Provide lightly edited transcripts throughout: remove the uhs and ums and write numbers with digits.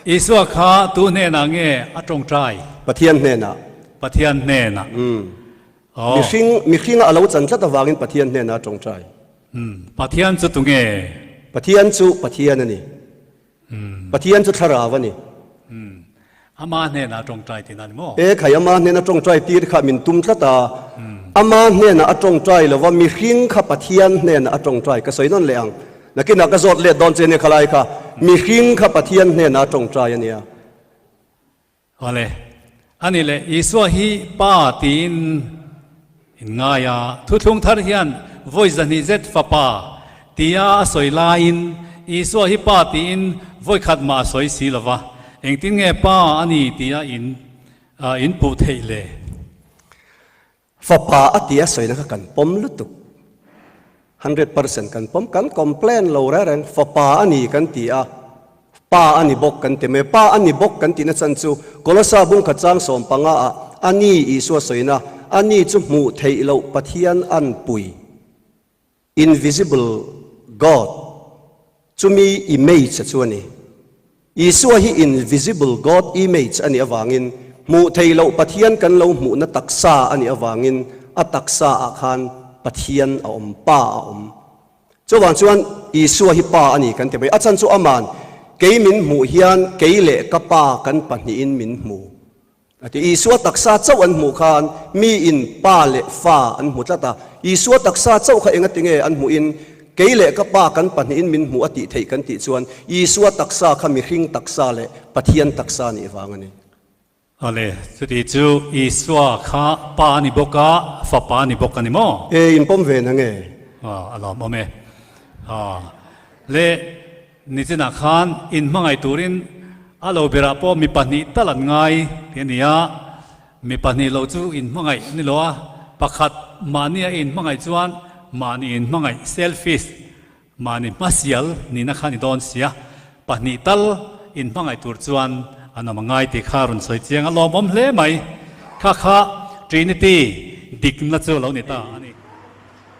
Isua kha tu hnenah nge a tawngtai? Pathian hnenah. Pathian hnenah. Aw. Mihring, mihringa a lo chan tlat avangin Pathian hnenah a tawngtai. Pathian chu tunge? Pathian chu Pathian a ni. Pathian chu thlarau a ni. Ama hnenah a tawngtai tihna a ni maw? E khai, ama hnena tawngtai tir kha min tum tlat a. Ama hnenah a tawngtai lo va, mihring kha Pathian hnenah a tawngtai. Ka sawi nawn leh ang. Nakinah ka zawt let dawn che nia khalai kha. Mihring kha Pathian hnenah a tawngtai a nia. Awle, ani leh Isua hi Pa tiin in ngai a, Thuthlung Thar hian vawi zahnih zet Fapa tia a sawi laiin Isua hi Pa tiin vawi khat mah a sawi si lo va, engtin nge Pa a ni tia in in puh theih le? Fapa a tia sawina kha kan pawm lutuk. 100% kan pawm, kan complain lo reng reng. Fapa a ni kan ti a, Pa a ni bawk kan ti mai. Pa a ni bawk kan tihna chan chu Kolosa bungkhat chang 15 ah a ni Isua sawina, a ni chu hmuh theih loh Pathian anpui. Invisible God, chumi image a chu a ni. Isua hi invisible God image a nih avangin, hmuh theih loh Pathian kan lo hmuhna taksa a nih avangin a taksa ah khan Pathian a awm, Pa a awm. Chuvang chuan Isua hi Pa a ni kan ti mai. A chan chu aman, kei min hmuh hian kei leh ka Pa kan pahnihin min hmu. A ti. Isua taksa chauh an hmuh khan miin pa leh fa an hmu tlat a. Isua taksa chauh kha enga tinge an hmuhin kei leh ka pa kan pahnihin min hmuh a tih theih kan tih chuan Isua taksa kha mihring taksa leh Pathian taksa nih vang a ni. Awle, chuti chu Isua kha pa a ni bawk a, fapa a ni bawk a ni maw? E, inpawm ve na nge? A lawmawm e. Le. Nichinah khan inhmangaih turin a lo berah pawh mi pahnih tal an ngai tih a ni a, mi pahnih lo chu inhmangaih a ni lo a, pakhat mahni a inhmangaih chuan mahni inhmangaih, selfish, mahni hmasial nihna kha a ni dawn sia, pahnih tal inhmangaih tur chuan an awm a ngai tih kha rawn sawi chiang a lawmawm hle mai. Kha kha Trinity dikna chu a lo ni ta a ni.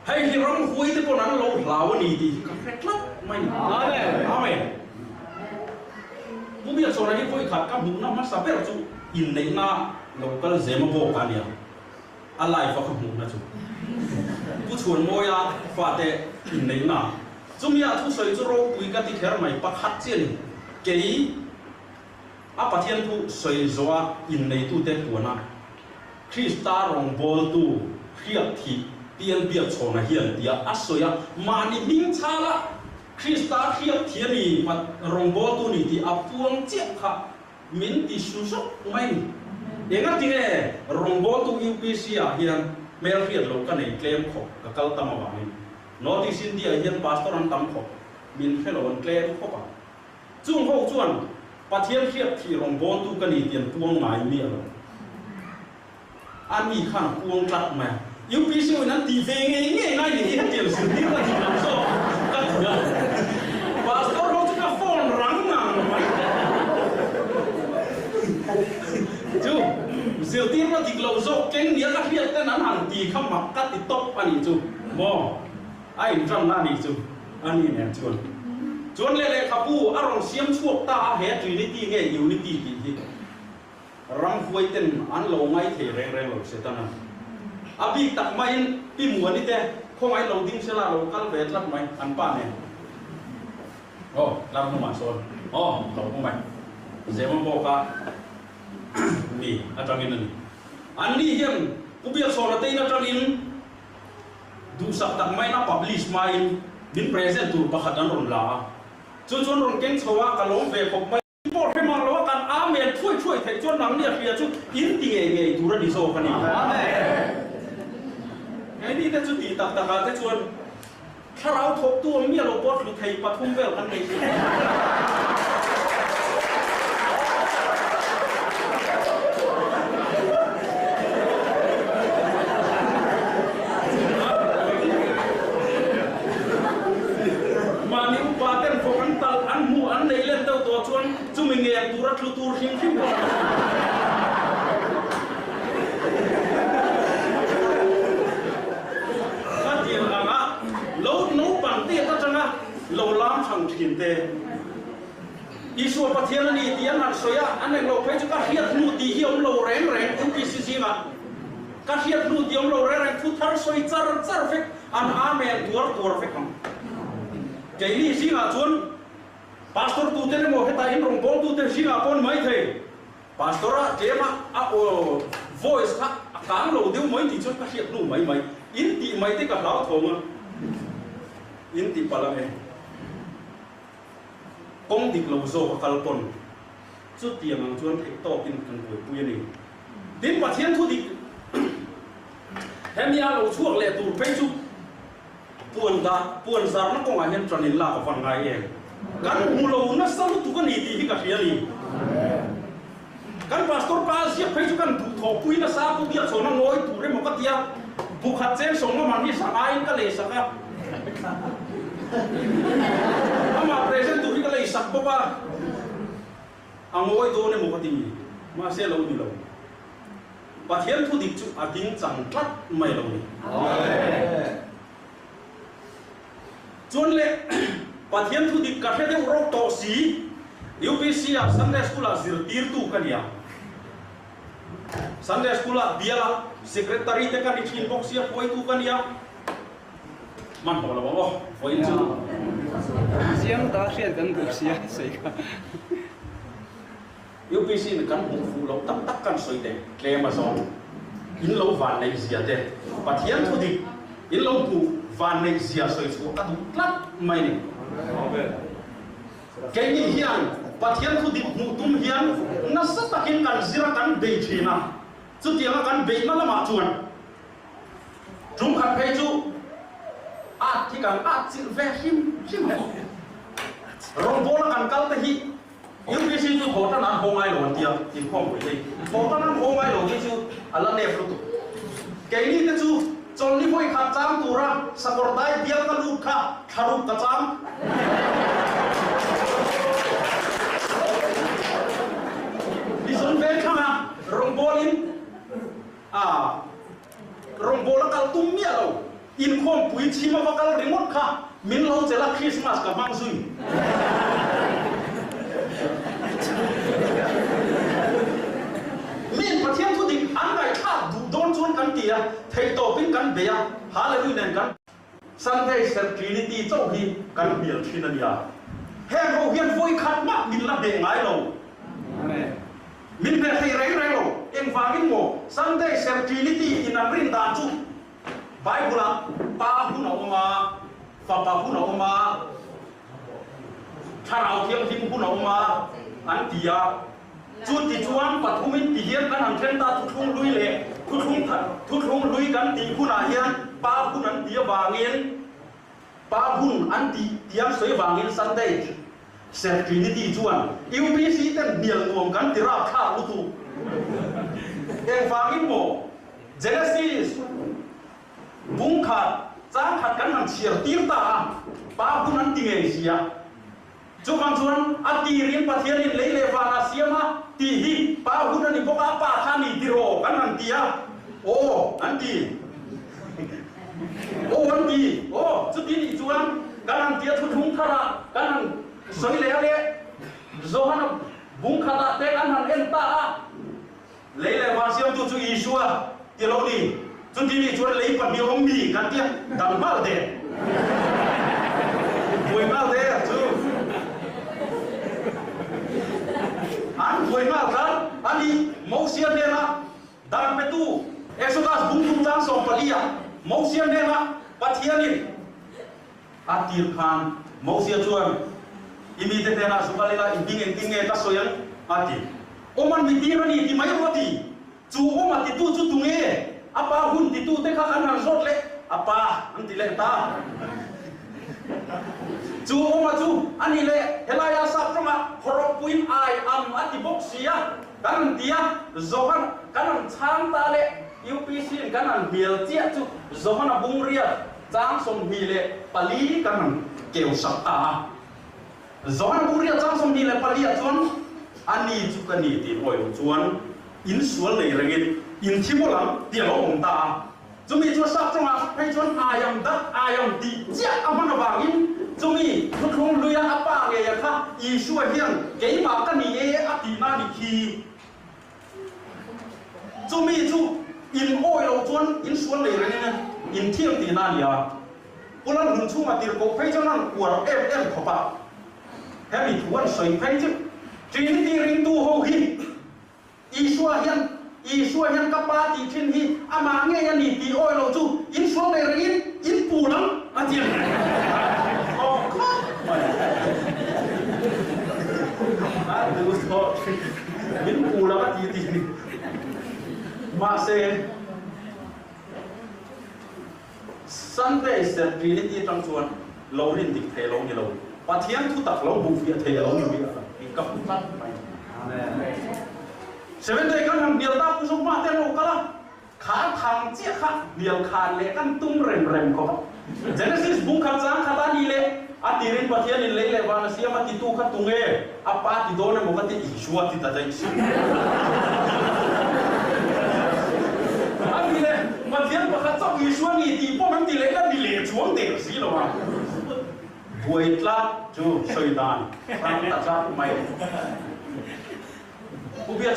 Hei hi ramhuai te pawn an lo hlau a ni tih hi ka hre tlat mai. Amen. Amen. Pu Biakchhawna hi vawi khat ka hmuhna hmasa ber chu inneihna lo kal zema bawk a nia. A live a ka hmuhna chu. Pu Chhuanmawia fate inneihna. Chumi a thusawi chu ropui ka ti kher mai pakhat chiah ni. Kei a Pathian thu sawi zawha inneitute puana Krista rawngbawltu hriak thih pian Biakchhawna hian tia a sawi a, mahni hming chhala Krista hriak thih a ni, rawngbawltu ni tih a puang chiah kha min ti su zawk mai ni. Engatinge rawngbawltu UPC ah hian hmelhriat loh ka nei tlem khawp ka kal tam avangin North East India ah hian pastor an tam khawp, min hre lo an tlem khawp a. Chung ho chuan Pathian hriat thih rawngbawltu ka ni tih an puang ngai miah lo. A ni khan a puang tlat mai a. UPC ho in an tih ve ngei ngei ngai ni hi hetiang zirtir ka dik lo zawk ka ti a. Pastor ho chu ka phone rang ngang mai. Chu zirtir na dik lo zawk keng nia ka hriat ten an han ti kha mak ka ti tawp a nih chu maw. A inṭanna a nih chu a ni nen chuan. Chuan leh lehkhabu a rawn siam chhuak ta a, he Trinity nge Unity tih hi ramhuai ten an lo ngai thei reng reng lo Setana. A bik tak maiin Pi Muani te khawngaih lo ding sela lo kal ve tlat mai an pa nen. Aw, tlar hnungah sawn. Aw, lo hmu mai. Zema bawka mi atangin a ni. Anni hian Pu Biaksawna te in atangin Duhsak tak maiin a publish hmain min present tur pakhat an rawn la a, chu chuan rawn keng chho a, ka lawm ve khawp mai. Pawh hre mang lo a, kan Amen thuai thuai theih chuan nangni a hria chu in ti ngei ngei tur a ni zawk a ni. Amen. Keini te chu tih tak takah te chuan thlarau thawktu ang miah lo pawh thlu thei pathum vel kan nei thin. Mahni upa ten fawk an talh, an hmuh, an nei let deuh tawh chuan chumi ngen tura tlu tur hrim hrim pawh an awm. Khatiang anga lo naupang tet atanga lo lam thang thin te. Isua Pathian a ni tih an han sawi a, an englo phei chu ka hriat hnu tih hi awm lo reng reng UPC zingah ka hriat hnu tih awm lo reng reng thu thar sawi char char vek an Amen tuar tuar vek ang. Keini zingah chuan Pastor tute emaw hetah in rawngbawltu te zingah pawh ni maithei. Pastor a tlem a, a aw, voice, kha a kang lo deuh mai tih chuan ka hriat hnu mai mai. In tih mai te ka hlauthawng a, in ti palh ang e. Kawng dik lo zawk a kal pawn chutiang ang chuan theih tawkin kan buaipui a ni. Tin, Pathian thu dik hemi a lo chhuak leh tur phei chu puan dah, puan zarna kawngah hian ṭan in lak a van ngai em? Kan hmu lo nasa lutuk a ni tih hi ka hria a ni. Kan pastor pa ziak phei chu kan duhthawhpui nasa pu Biakchhawna ngawi tur emaw ka tia, bukhat cheng sawmna man hi zangaiin ka lei sak a, amah present tur hi ka lei sak bawk a, a ngawi dawn emaw ka ti, mahse lo ni lo. Pathian thu dik chu a ding chang tlat mai lo ni. Chuan le, Pathian thu dik ka hre deuh rawk tawh si, UPC ah Sunday School ah zirtirtu ka nia. Sunday School ah bial ah Secretary te ka ni thin bawk sia, hruaitu ka nia. Hmanhmawh lo ang aw, vawiin chu. Chiang ta hriat kan duh sia sawi kha. UPC in kan hmuh fuh loh tak tak kan sawi teh tlem a zawng in lo van neih zia te Pathian thu dik in lo hmuh van neih zia sawi chhuah ka duh tlat mai ni. Keini hian Pathian thu dik hmuh tum hian nasa takin kan zir a kan bei thin a, chutianga kan beihna lamah chuan tum khat phei chu at hi kan at chilh ve hrim hrim a. Rawngbawla kan kal te hi UPC chu thaw tan an haw ngai lo an tia, inkhawm pui hei. Thaw tan an haw ngai lo hi chu a la nep lutuk. Keini te chu chawlhni vawi khat chang tura sakawr dai bial ka lut kha thlaruk ka chang. Mizon veng thlanga rawngbawlin a Rawngbâwl a kal tum miah lo. Inkhawmpui chhim a va kal ringawt kha min lo chelh a, Christmas ka hmang zui. Miin Pathian thu dik an ngaihthlak duh dawn chuan kan ti a, theihtawpin kan bei a, Hallelujah nen kan. Sunday serh Trinity chauh hi kan hnial thin a nia. Heng ho hian vawi khat mah min la hneh ngai lo. Min hneh thei reng reng lo. Engvangin maw Sunday serh Trinity in an rin dan chu Bible ah Pa hun a awm a, Fapa hun a awm a, Thlarau Thianghlim hun a awm a an ti a. Chu ti chuan pathumin ti hian kan han then ta thuthlung hlui leh thuthlung that thuthlung hlui kan tih hunah hian pa hun an tih avangin pa hun an tih tih an sawi avangin Sunday Serh Trinity chuan UPC ten hnial nuam kan ti rapthlak lutuk. Engvangin maw Genesis bung khat chang khat kan han chhiar tir ta a pa hun an ti ngei sia. Chuvang chuan a tirin Pathianin lei leh van a siam a tih hi pa hun a ni bawk a, pa kha a ni tiraw kan han ti a, aw an ti. Aw an ti, aw chuti nih chuan kan han ti a thuthlung tharah kan han sawi leh a leh Johana bung khatah te kan han en ta a, Lei leh van siamtu chu Isua ti lo ni. Chuti nih chuan lei pahnih awm mi kan tia dang nghal der. Buai nghal der chu. An buai nghal khan a ni Mosia hnena dan petu Exodus bung chungchang 14 ah Mosia hnena Pathianin A tir khan Mosia chuan, I mite hnenah zu kal ila, i hming engtin nge ka sawi ang? a ti. Awm an mi tir a ni ti mai rawh a ti. Chu awm a titu chu tunge? A pa hun titu te kha kan han zawt leh, a pa an ti leh ta. Chu awm a chu a ni leh, helaia sap tawngah hawrawppuiin I am a ti bawk si a, kan han ti a, Johan kan han chhang ta leh UPC in kan han hnial chiah chu Johan a bung riat. Chang 24 kan han keu sak ta a. Johan Bungria chang 24 ah chuan a ni chu ka ni tih hawi lo chuan in sual nei rengin in thi mawlh ang tih a lo awm ta a. Chumi chu sap tawngah phei chuan I am that I am tih chiah a hman avangin. Chumi thuthlung hluia a pa ngeia kha Isua hian keimah ka ni e a tihna a nih khi. Chumi chu in awi loh chuan in sual nei rengin in thiam tihna a ni a. Pu Lalhlun chhunga tirhkoh phei chuan an uar em em khawp a. Hemi thu an sawi phei chu Trinity ringtu ho hi Isua hian Isua hian ka Pa tih thin hi amah ngei a ni tih awi loh chu in sual nei rengin in pu lang a ti a ni. Aw khawp mai. A duh tawh thin. Min pu lang a ti tih ni. Mahse. Sunday serh Trinity atang chuan lo rin dik thei lo ni lo, Pathian thu tak lo hmuh fiah thei a lo ni rih a tih ka hmu tlat mai. Seventh day kan han hnial tak chu hma te an lo kal a, kha thang chiah kha hnial khan leh kan tum rem rem khawp a. Genesis bung khat chang khat a ni leh a tirin Pathianin lei leh van a siam a titu kha tunge a pa ti dawn emaw ka ti Isua ti ta daih si. A ni leh Pathian pakhat chauh Isua ni tih pawh kan ti leh la ni leh chuang der si lo a. Buai tlat chu sawi dan hrang ta tlat mai. Pu Biak.